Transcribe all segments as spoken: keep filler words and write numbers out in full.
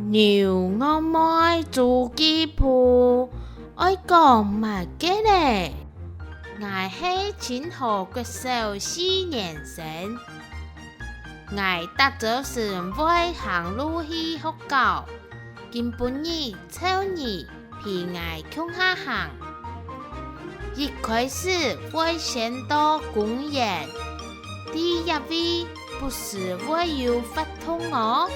牛戇妹週記簿，愛講麼个咧？𠊎係清河國小四年生。𠊎逐朝晨會行路去學校，今晡日湊你陪𠊎共下行。一開始會先到公園，在這位不時會有活動哦。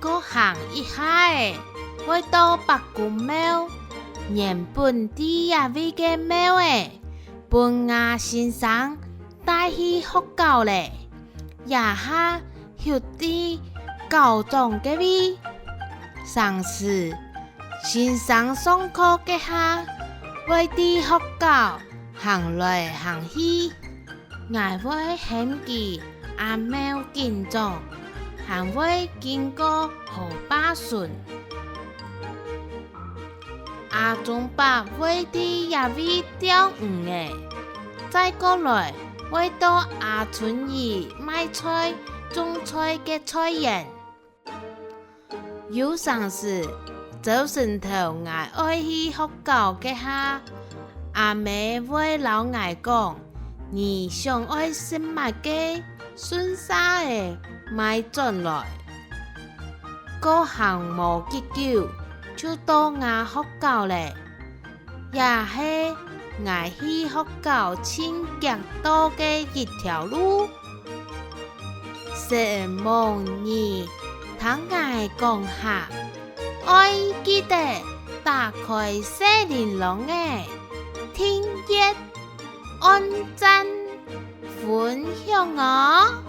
過行一下仔，會到伯公廟。原本在這位个廟仔，分吾先生帶去學校咧，這下休在校長个位。常時，先生上課該下，會在學校行來行去。𠊎會喊佢阿貓警長，還會經過河壩脣。阿忠伯會在這位釣魚仔，再過來會到阿春姨賣菜、種菜个菜園。有常時，朝晨頭𠊎愛去學校該下，阿姆會摎𠊎講：「你想愛食麼个，順續仔買轉來。」過行無幾久，就到吾學校咧。 這係𠊎去學校盡遽到个一條路。承蒙你聽𠊎講下，愛記得打開細鈴啷仔，訂閱、按讚、分享哦！